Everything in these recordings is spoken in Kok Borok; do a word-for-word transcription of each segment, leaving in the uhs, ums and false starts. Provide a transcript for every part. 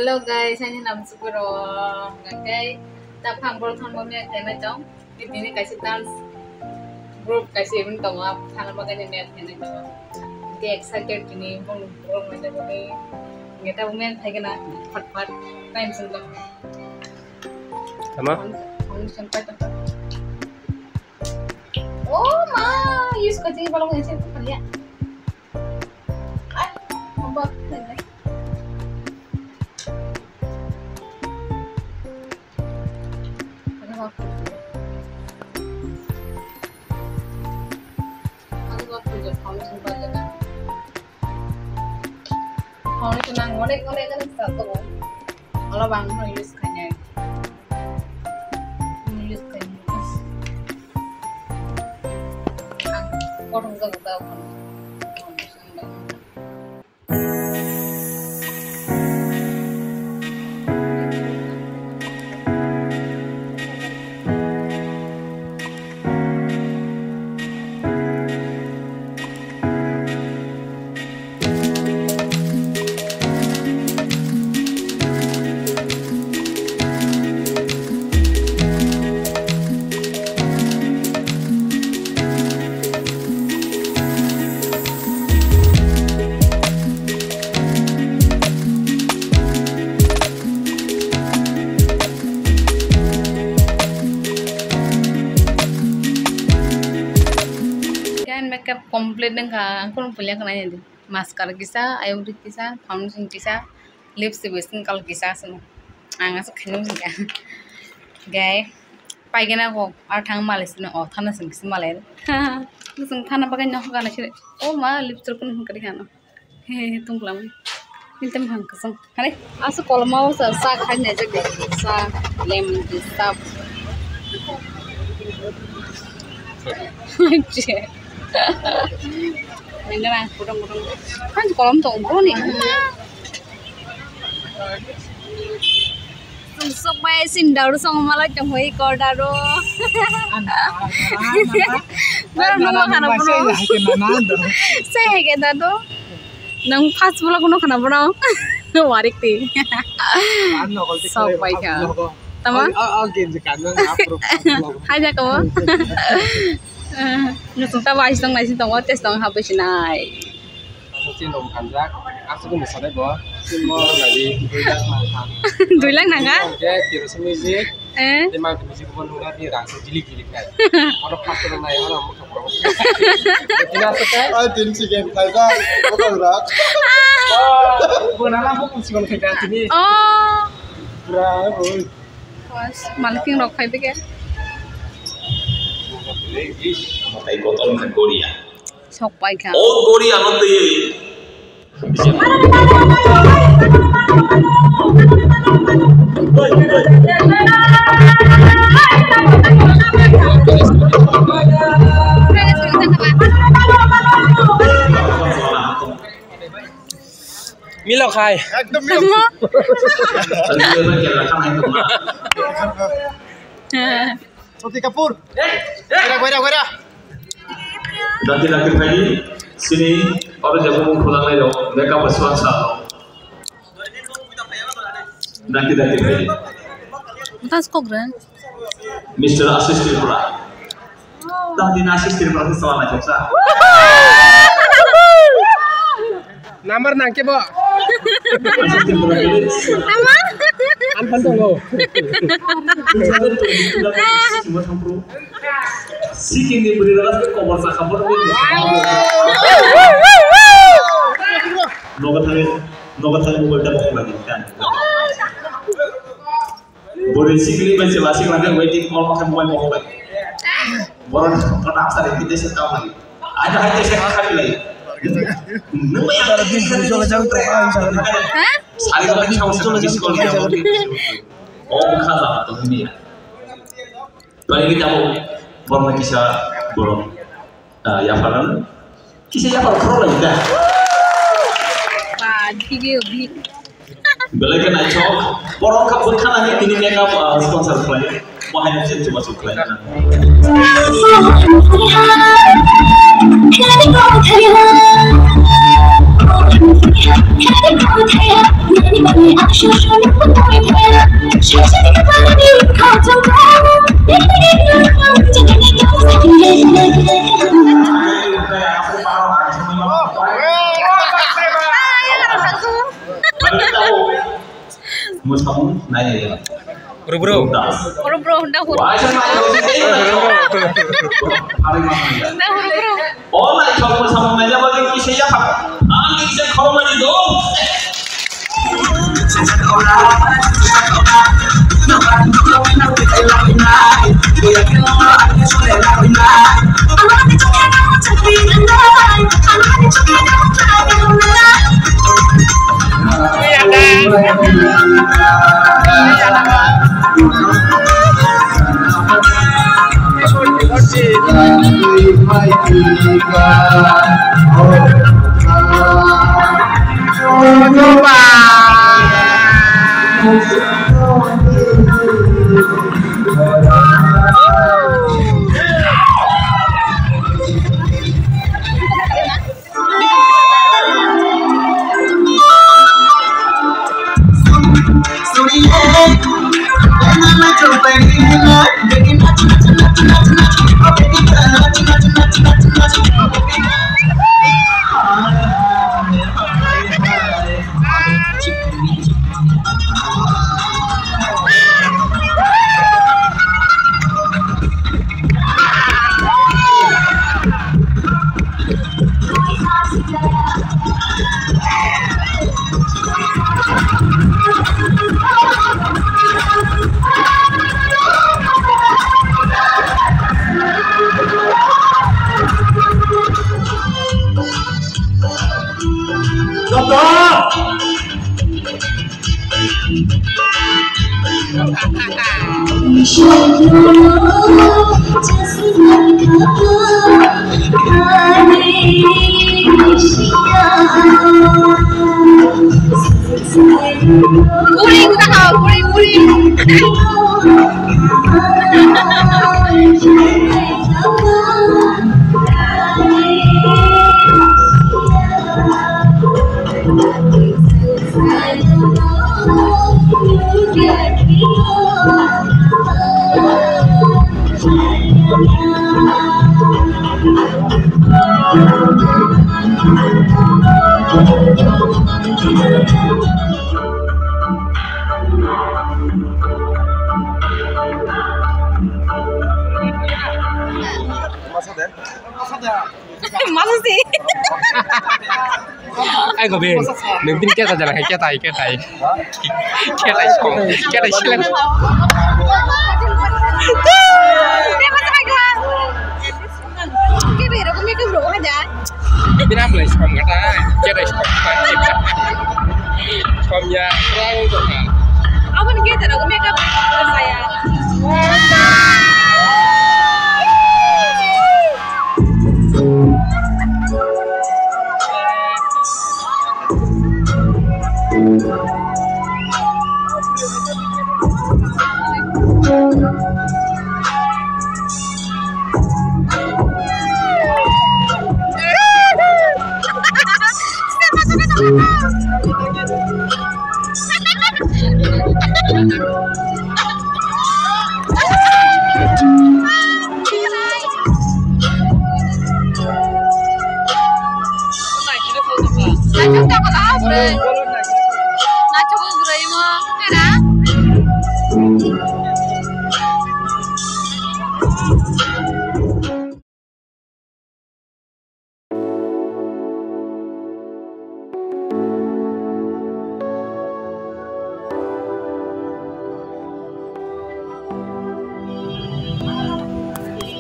Hello guys, ani nam Sukurong. Okay, ta phang bor thang bo me kena chong. Tini kaisa dance group kaisa even tongo, thana bagwi ni me kena chong. Ke excited tini bong bong mai ta boni. Ngeta bo me thai kena fat fat time sung to. Tama? Foundation pa to. Oh ma, use ko jing balong ese ko ya. Ai, mabak. Foundation ang onek onek onek sa to. Olo bang no use kanya. Use kanya. Ang korong jaga tao. Yan makeup complete nangkha, ang khulum pulia khna yadi. Mascara kisa, eyebrow kisa, foundation kisa, lipstick bo skin color kisa aswk. Ang aswk khaino hwnkha. Gai paigena ko ar thang malai sino, o thana sini kisa malai. Kusung thana bagwi no hwnkha na sini. O ma lipstick kun hwnkha khano. He he tungklam. Intem hang kusung. Hare. Aswk koloma o sa, sa khai nai jak de. Sa lemon tea sa. Nengana kudung kudung. Kan kolom tong bro ni. Sung sok bai sin daru song malai tong hoi kor daru. Daru nung ma khana bro. Sai hai ke daru. Nang first vlog no khana bro. Warik ti. Sok bai kha. Tama? Hai ja ko. Nusung ta bai song nai sing tongo, test tong ha bai sinai. Aswk chini rok kanjak, aswk ni sanai bo. Chini bo nadi dui lakh nang kha. Dui lakh nang kha? Hwnkhe Kirosa Music, eh? Tei Mangti Music bo nukha, bini rang se jili jili khe. Oro first time nai, oro mokha borok. Tini aswk khe? Ai, tin second khaijak, bokol rak. Oh, bo nana bokol sikon khaijak tini. Oh. Pura, oi. Malking rok khai bege. Tei botol wngkha Goria. Sok pai kha. O Goria no twi. Milo khai. Ekdom milo. Shruti Kapoor. Goira, goira, goira. Dati dati khai sini, oro jabo mung phulang lai rok, makeup sponsor. Dati dati khai. Tas kok ren. Mister Ashish Tripura. Tang din Ashish Tripura se sawan na choksa. Number nang ke bo. Ashish Tripura ke. Tama? An pan tongo. Sikkim ni beri dapat ke kobor sa kobor. Nogo thani, nogo thani mobile ta bokong lagi kan. Bori sikli bai se lasik lagi waiting call makan mobile bokong lagi. Boron kota asal itu desa kau lagi. Ada hanya saya kami lagi. Nunggu yang ada di sana jauh jauh tu kan sana. Hah? Sari kau lagi sama sama di sekolah yang mungkin. Oh, bukan lah tu ini ya. Bagi kita mau boron kisah boron. Ah, yapharan. Kisa yaphar khoro lai da. Ba, thigi ubi. Belai khe naithok. Borok kha bwkha nani tini makeup, ah, sponsor khlai. Bo hai se chubachu khlai. Mwsamung nai ya. Rubro. Rubro, honda hur. Waisa nai ya. Honda hur, rubro. O naithok mwsamung naina bagwi kisa yapha. Ang kisa khoroknani do. Uri, kita kau, uri, uri. Masa de? Masa de? Masa sih. Ai, gobe. Nung tin keta jana hai, keta hai, keta hai. Keta hai, keta hai, keta hai. Dia masa hai gua. Kayak beda, aku mikir bro aja. Pira pula iskam kata, kira iskam kata. Iskam ya, kurang kata. Abang kita aku makeup saya.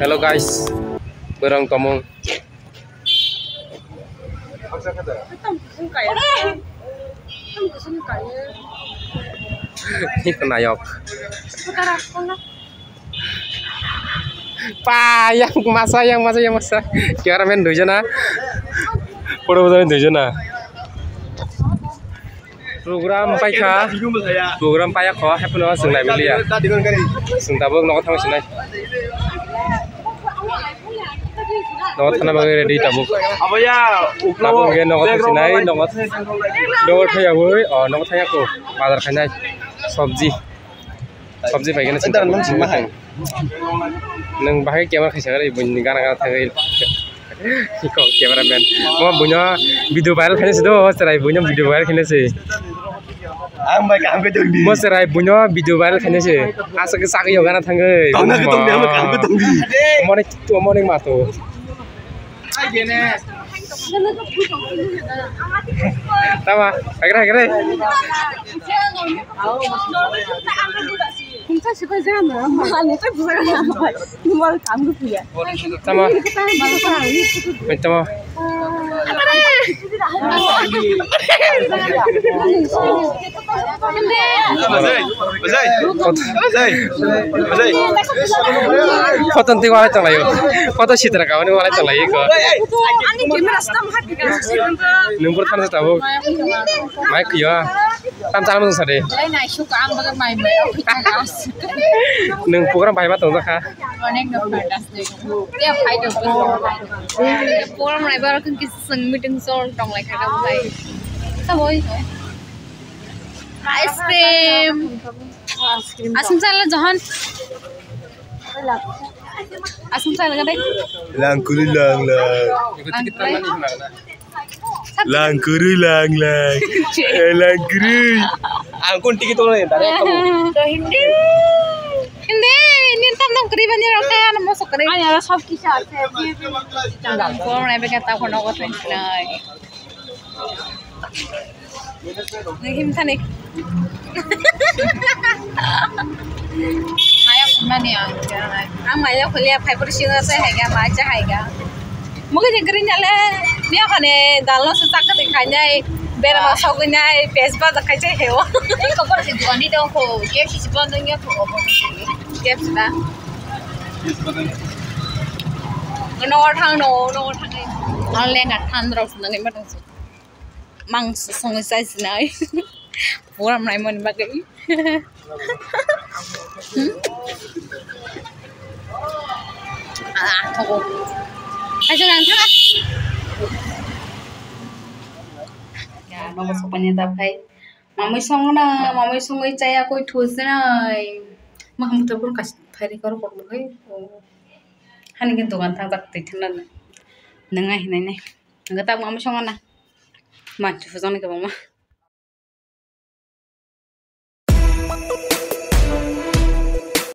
Hello guys, borong tomong. Ito nayok. Pa, yang masa, yang masa, yang masa. Cameraman duijona. Photo bodol duijona. Program paikha. Program paiya kho, happy no sung nai mili ya. Sung tabuk nogo thang sinai. Nogo thana bagwi ready tabuk. Abo ya, uklo. Tabuk hwnkhe nogo thangsinai, nogo, nogo thayabwi, o, nogo thayakho. Bazar khainai. Sobji. Sobji paigani. Nwng bahai camera khaisa gari, buini gana gana thangwi. Iko camera man. Mo buino video viral khainai se do, o chwrai buino video viral khainai se. Ang bai kaham khe tongdi. Mo chwrai buino video viral khainai se. Asa khe sagwi yogana thangwi. Tongna khe tongdi, ang bai kaham khe tongdi. Mone, mone ma to. Tama, hagre, hagre. Tama. Tama. Photo twi walai tonglaio. Photo sitra kabani walai tonglaio iko. Ani camera stam hati ka. Nungpur thansa tabuk. Mai kuya. Tam tam sa de. Lai nai suk ang baga mai mai. Nung program bai ma tong jakha. Onek no fantastic. Ya phai do. Program rai bar kun kis sung meeting sol tong lai kha bai. Saboi. Ice cream. Asam sala johan. Asam sala kadai. Langkuri lang lang. Langkuri lang lang. Eh, langkuri. Ang kun ticket tulo ni, tare kamu. To hindi. Hindi, ni tam tam kuri bani rok kaya na mosok kuri. Ay, ara sob kisa ase. Tang kong na beka ta kono ko tang nai. Nihim thani. Maya mani ang. Ang maya khulia phai puri sino se haiga, ma cha haiga. Mugi ni green jale, niya khane dal no se chak kati khainai, berma sogwi nai, pes ba da khai che hewo. Ko por se duani dong ko, K F C si bon dong ya ko. K F C da. No thang no, no thang. Ang lenga than rok nang ma dong. Mangso songwi chai sinai. Program naimani bagwi. Hmm? Ah, thogo. Kaisa nang thang. Ya, nogo sopanya da phai. Mamui songna, mamui songwi chaya koi thu sinai. Ma ham thar bun kas phari kor kor khai. Hani ke dogan thang tak twi thang na. Nang ai hinai nai. Nang tak mamui songna. Manchu phujang ni kwbangma.